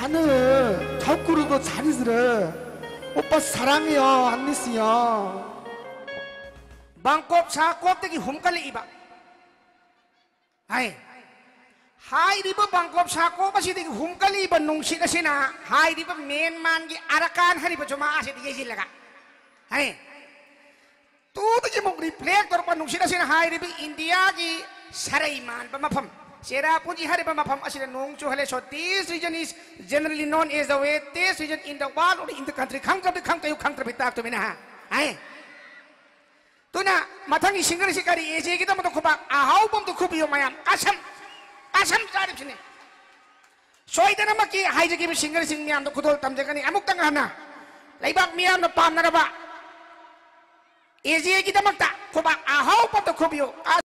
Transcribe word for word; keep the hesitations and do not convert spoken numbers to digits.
ꯅ ꯊꯧꯀꯨꯔꯨꯗꯣ ꯁꯥꯔꯤꯁꯤꯔ? ꯑꯣꯄꯥ ꯁꯥꯔꯥꯡꯉꯤꯌꯣ, ꯍꯟꯅꯤꯁꯤꯌꯣ꯫ ꯕꯥꯡꯀꯣꯞ ꯁꯥꯀꯣꯞꯇꯒꯤ ꯍꯨꯝꯀꯠꯂꯛꯏꯕ꯫ ꯍꯥꯏ꯫ ꯍꯥꯏꯔꯤꯕ ꯕꯥꯡꯀꯣꯞ ꯁꯥꯀꯣꯞ ꯑꯁꯤꯗꯒꯤ ꯍꯨꯝꯀꯠꯂꯛꯏꯕ ꯅꯨꯡꯁꯤꯠ ꯑꯁꯤꯅ ꯍꯥꯏꯔꯤꯕ ꯃ꯭ꯌꯥꯟꯃꯥꯔꯒꯤ ꯑꯔꯥꯀꯥꯟ ꯍꯥꯏꯔꯤꯕ ꯖꯨꯃꯥ ꯑꯁꯤꯗ ꯌꯩꯁꯤꯜꯂꯒ, ꯍꯥꯏ꯫ ꯇꯨꯗꯒꯤ ꯑꯃꯨꯛ ꯔꯤꯐ꯭ꯂꯦꯛ ꯇꯧꯔꯛꯄ ꯅꯨꯡꯁꯤꯠ ꯑꯁꯤꯅ ꯍꯥꯏꯔꯤꯕ ꯏꯟꯗꯤꯌꯥꯒꯤ ꯁꯔꯩ ꯃꯥꯟꯕ ꯃꯐꯝ, ꯆꯦꯔꯥꯄꯨꯟꯖꯤ ꯍꯥꯏꯔꯤꯕ ꯃꯐꯝ ꯑꯁꯤꯗ ꯅꯣꯡ ꯆꯨꯍꯜꯂꯦ꯫ So this region is generally known as the wettest region in the world or in the country. ꯈꯪꯗ꯭ꯔꯕꯗꯤ ꯈꯪ ꯀꯌꯨ, ꯈꯪꯗ꯭ꯔꯕꯗꯤ ꯇꯥꯛꯇꯕꯅꯤꯅ ꯍꯥ? ꯍꯥꯏ꯫ ꯑꯗꯨꯅ ꯃꯊꯪꯒꯤ ꯁꯤꯡꯒꯔꯁꯤ ꯀꯔꯤ? ꯑꯦꯖꯦꯒꯤꯗꯃꯛꯇ ꯈꯨꯕꯥꯛ ꯑꯍꯥꯎꯕ ꯑꯝꯇ ꯈꯨꯕꯤꯌꯨ ꯃꯌꯥꯝ꯫ ꯀꯁꯝ, ꯀꯁꯝ ꯆꯥꯔꯤꯕꯁꯤꯅꯤ꯫ ꯁꯣꯏꯗꯅꯃꯛꯀꯤ ꯍꯥꯏꯖꯈꯤꯕ ꯁꯤꯡꯒꯔꯁꯤꯡ ꯃꯌꯥꯝꯗ ꯈꯨꯗꯣꯜ ꯇꯝꯖꯒꯅꯤ꯫ ꯑꯃꯨꯛꯇꯪ ꯍꯟꯅ ꯂꯩꯕꯥꯛ ꯃꯤꯌꯥꯝꯅ ꯄꯥꯝꯅꯔꯕ ꯑꯦꯖꯦꯒꯤꯗꯃꯛꯇ ꯈꯨꯕꯥꯛ ꯑꯍꯥꯎꯕ ꯑꯝꯇ ꯈꯨꯕꯤꯌꯨ꯫